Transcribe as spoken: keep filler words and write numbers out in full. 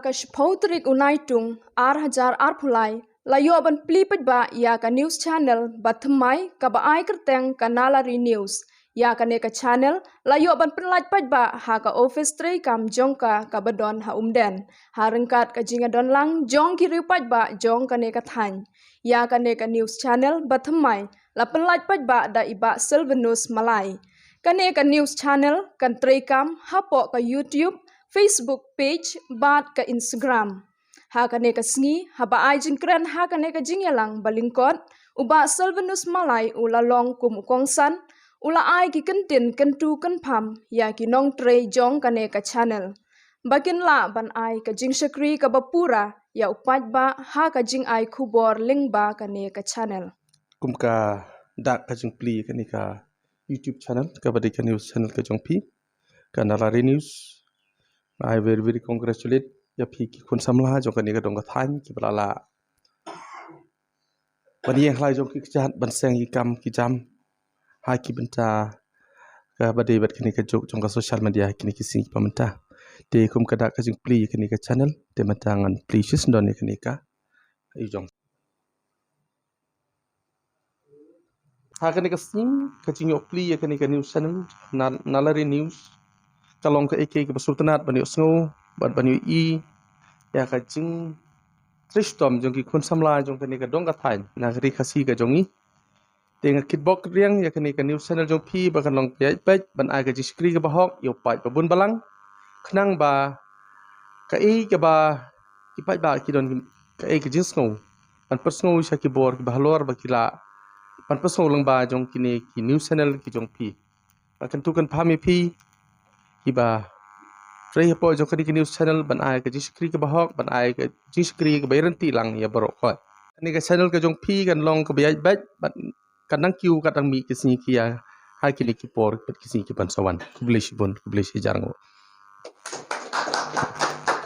Ka shiphew tarik u Naitung ar hajar arphew lai la ïoh ban plie paidbah ïa ka news channel ba thymmai kaba ai kyrteng ka Nalari News. Ïa kane ka channel la ïoh ban pynlait paidbah ha ka office treikam jong ka kaba don ha Umden, ha ryngkat ka jingïadon lang jong ki riew paidbah jong kane ka thaiñ. Ïa kane ka news channel ba thymmai la pynlait paidbah da i Bah Sylvanus Malai. Kane ka news channel kan treikam hapoh ka YouTube, Facebook page bad ka Instagram. Ha kane ka sngi, haba ai jingkren ha kane ka jingïalang ba lyngkot, u Bah Sylvanus Malai u la long kum u kongsan, u la ai ki kyntien kyntu kynpham ïa ki nongtrei jong kane ka channel ba kin lah ban ai ka jingshakri kaba pura ïa u paidbah ha ka jingai khubor lyngba kane ka channel. Kum ka dak ka jingplie kane ka YouTube channel kaba dei ka news channel ka jong phi, ka Nalari News. I very, very congratulate ïa phi ki khun samla jong kane ka dong ka thaiñ kiba la lah ban ïeng ha la jong ki kjat ban seng ki kam ki jam ha ki bynta kaba dei bad kane ka juk jong ka social media ha kine ki sngi kiba mynta. Te kum ka dak ka jingplie ïa kane ka channel, te mynta ngan plie shisyndon ïa kane ka i jong. Ha kane ka sngi ka jingïoh plie ïa kane ka news channel, na Nalari News, ka long kaei kaei kaba sngewtynnat ban ïoh sngew bad ban ïoh i ïa ka jingtrei shitom jong ki khun samla jong kane ka dong ka thaiñ na ka ri Khasi ka jong ngi. Te nga kitbok riang ïa kane ka news channel jong phi ba kan long peit peit ban ai ka jingshakri kaba hok ïa u paid ba bun balang, khnang ba kaei kaba ki paidbah ki don kaei ka jingsngew, ban pynsngew sha ki bor kiba halor ba ki lah ban pynsngew lyngba jong kine ki news channel ki jong phi. Ba kan tu kan pham ïa phi kiba trei hapoh jong kane ka news channel ban ai ka jingshakri kaba hok, ban ai ka jingshakri kaba ïaryntih lang ïa baroh khoit. Kane ka channel ka jong phi kan long kaba ïaid beit bad kan nang kiew kat nang mih ki sngi ki ïa ha kine ki por bad ki sngi ki ban sa wan. Khublei shibun, khublei shihajar nguh.